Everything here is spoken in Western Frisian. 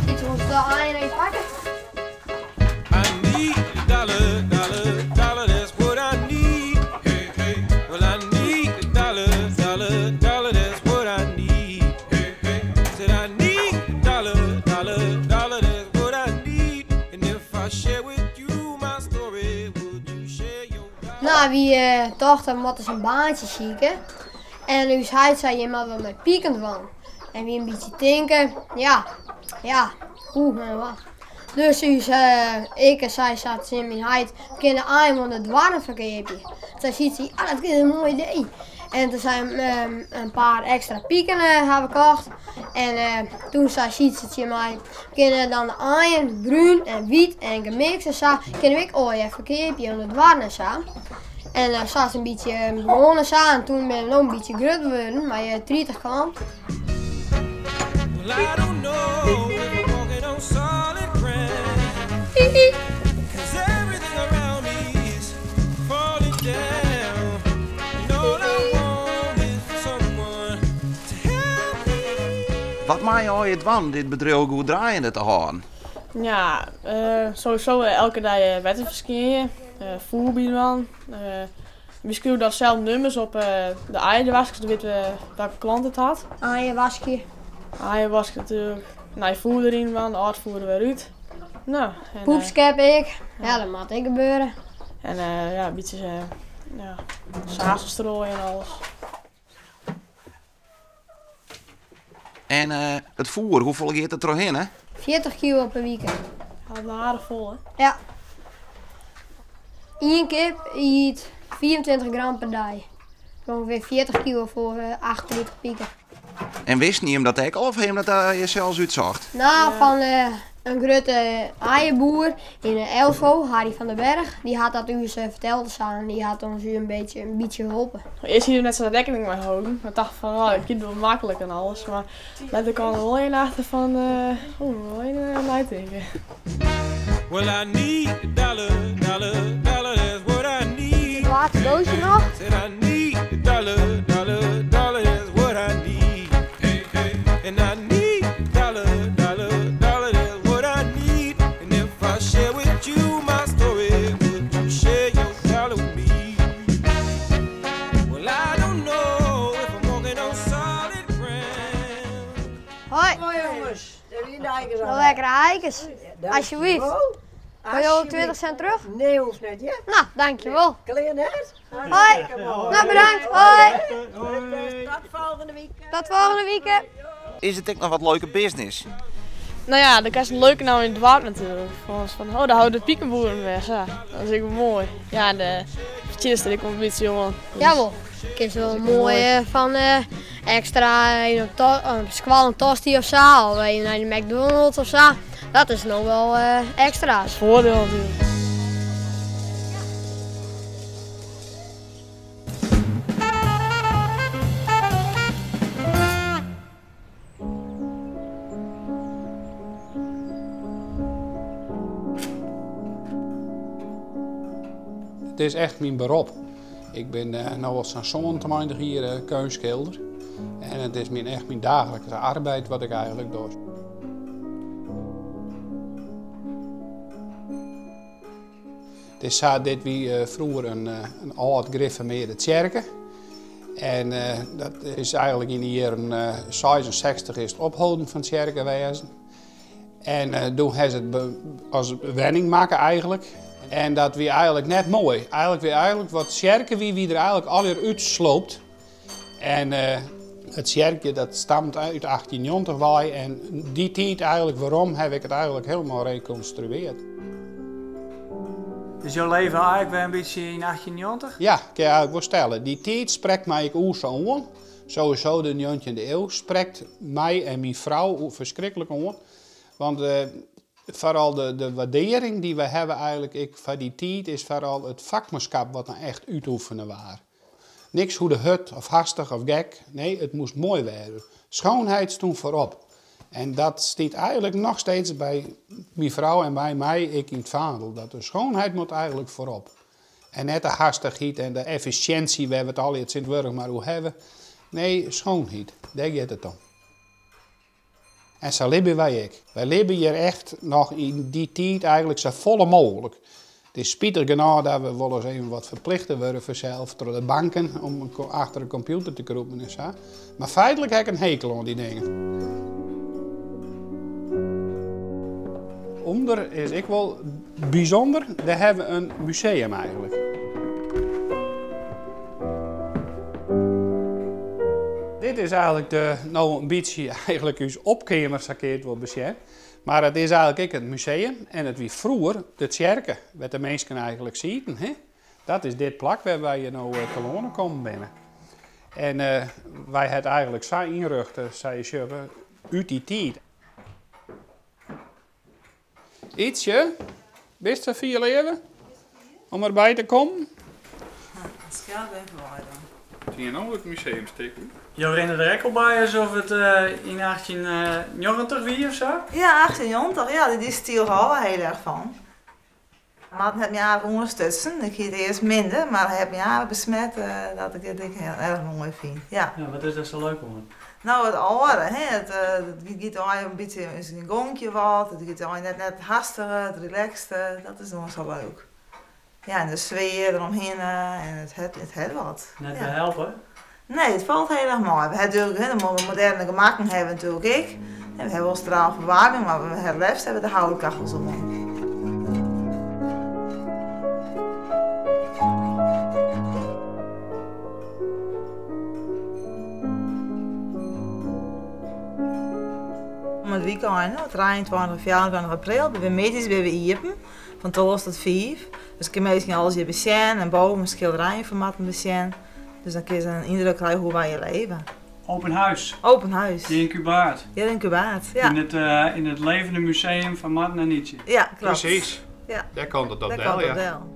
Iets om de aaien even pakken. I need a dollar, dollar, dollar, that's what I need. Hey, hey. Well, I need a dollar, dollar, dollar, that's what I need. Hey, hey. Said I need a dollar, dollar, dollar, that's what I need. And if I share with you my story, would you share your dollar? Nou, wy tochten, we moatte ris in baantsje sykje. En ús heit sei, jim moatte wat mei piken dwaan. En wy in bytsje tinke, ja, ja, hoe en wat. Dus ús, ik en sy sei tsjin myn heit, we kinne de aaien oan de doarren ferkeapje. Toen sei sy, ja, dat is in moai idee. En toen sei in paar ekstra piken ha we kocht. En toen sei Sietse tsjin my, we kinne dan de aaien brún en wyt en gemixt en sa, kinne we ek allegear ferkeapje oan de doarren en sa. En sa is it in bytsje begûn en sa. En toen binne we no in bytsje grut wurden mei 30 klanten. Well, I don't know if I'm walking on solid ground. 'Cause everything around me is falling down. And all I want is for someone to help me. Wat moatte je allegear dwaan dit bedriuw goed draaiende te hâlden? Ja, sowieso elke dei wetter ferskjinje, foer bydwaan. We skriuwe dan sels nummers op de aaiewaskers, dan witte we welke klant it hat. Aaiewaskje. Aaiewaskje natuerlik. Nij foer deryn dwaan, âld foer der wer út. Nou, en, Poepskep ek. Ja, dat moat ek gebeure. En ja, in bytsje, ja, saaselstrooi en alles. En it foer, hoefolle giet der trochhinne? 40 kilo per wike. Hat aardich fol, hè? Ja. Ien kip yt 25 gram per dei. Ungefear 40 kilo foar 38 piken. En wisten jim dat ek al of ha jim dat jesels útsocht? Nou, fan in grutte aaieboer yn Elslo, Harry van der Berg, dy hat dat ús ferteld sa en dy hat ons in bytsje holpen. Earst hie ik net sa'n rekkening mei holden. Ik tocht fan, oh, it giet wol maklik en alles, mar letter kaam der wol even achter fan, oh, wol even neitinke. Well, I need a dollar, dollar, dollar, that's what I need. Het laatste doosje nog. Said I need a dollar, dollar, dollar, that's what I need. Hey, hey. And I need a dollar, dollar, dollar, that's what I need. And if I share with you my story, would you share your dollar with me? Well, I don't know if I'm walking on solid ground. Hoi. Hoi jongens, daar zijn de eikens al. Wel lekkere eikens. Alsjeblieft. Dankjewel. Wil je ook 20 cent terug? Nee, hoeft niet, ja. Nou, dankjewel. Kleer net. Hoi. Nou, bedankt. Hoi. Tot volgende week. Tot volgende week. Is it ek noch wat leuke business? Nou ja, dan krijg je een leuke naam in het dorp natuurlijk. Van, van, oh, daar houden de piekenboeren weg. Ja, dat is ook mooi. Ja, en de verdienst er komt een beetje, jongen. Jawel. Ik is wel mooi, van extra een op een squal en tosti of zo, of een naar de McDonald's of zo. Dat is nog wel extra. Dat is voordeel natuurlijk. Het is echt mijn beroep. Ik ben nu al zo'n 27 jaar kunstschilder. En het is echt mijn dagelijkse arbeid wat ik eigenlijk doe. Het is zo dat we vroeger een oud gereformeerde kerk. En dat is eigenlijk in de jaren 66 is het ophouden van het kerkenwezen. En toen hebben ze het als wenning maken eigenlijk. En dat wie eigenlijk net mooi. Eigenlijk weer eigenlijk wat kerken wie er eigenlijk alweer uitsloopt. En het kerkje dat stamt uit 1890 wij. En die tijd eigenlijk, waarom heb ik het eigenlijk helemaal reconstrueerd. Dus jouw leven eigenlijk weer een beetje in 1890? Ja, kan je eigenlijk wel stellen. Die tijd spreekt mij ook zo aan. Sowieso de 19e eeuw spreekt mij en mijn vrouw verschrikkelijk aan. Want vooral de waardering die we hebben eigenlijk ik, van die tijd is vooral het vakmanschap wat nou echt uitoefenen was. Niks hoe de hut of hastig of gek. Nee, het moest mooi worden. Schoonheid stond voorop. En dat staat eigenlijk nog steeds bij mijn vrouw en bij mij, ik in het vaandel. Dat de schoonheid moet eigenlijk voorop. En net de hastigheid en de efficiëntie, waar we het al iets in het werk maar hoe hebben. Nee, schoonheid, daar gaat het om. En sa libje wy ek. Wy libje hjir echt noch yn dy tiid eigentlik sa folle mooglik. It is spitich genôch dat we wolris even wat ferplichte wurde fansels troch de banken om achter de kompjûter te krûpen en sa. Mar feitlik ha ik in hekel oan dy dingen. Under is ek wol bysûnder, dêr hawwe we in museum eigentlik. Dit is eigentlik de, no in bytsje eigentlik ús opkeamer, sa kin je it wol besjen. Mar it is eigentlik ek it museum en it wie froeger de tsjerke wêr't de minsken eigentlik sieten. Hè? Dat is dit plak wêr't wy hjir no telâne kommen binne. En wy ha it eigentlik sa ynrjochte, sa je sjogge, út dy tiid. Ytsje, bist safier leave om derby te kommen? Skel even wei dan. Zie je nou het museumstik? Jo rinne der ek al by asof it yn 1890 wie of sa? Ja, 1890, ja, dy styl hâlde we hiel erch fan. Marten hat my aardich oanstutsen. Ik hie it earst minder, mar hy hat my aardich besmet dat ik it ek hiel erch moai fyn. Ja. Ja, wat is der sa leuk oan? No, it âlde, hè, it giet allegear in bytsje yn syn gonkje wat, it giet allegear net net hastiger, it relaxte, dat is gewoan sa leuk. Ja, en de sfear deromhinne en it hat, it hat wat. Net behelpe? Nee, it falt hiel erch mei. We ha natuerlik, hè, de moderne gemakken ha we natuerlik ek. En we ha wol straalferwaarming, mar we ha it leafst ha we de houtkachels oan. Om it wykein, 23, 24 april, binne we middeis binne we iepen. Fan 12 tot 5. Dus kinne minsken alles hjir besjen en boven skilderijen fan Marten besjen. Dus dan kinne se in yndruk krije hoe wy hjir leve. Open huis. Open huis. Hjir yn Kûbaard. Hjir yn Kûbaard, ja. Yn it, yn it levende museum fan Marten en Ytsje. Ja, klopt. Presys. Ja. Dêr komt it op Dêr del, komt it ja. op del.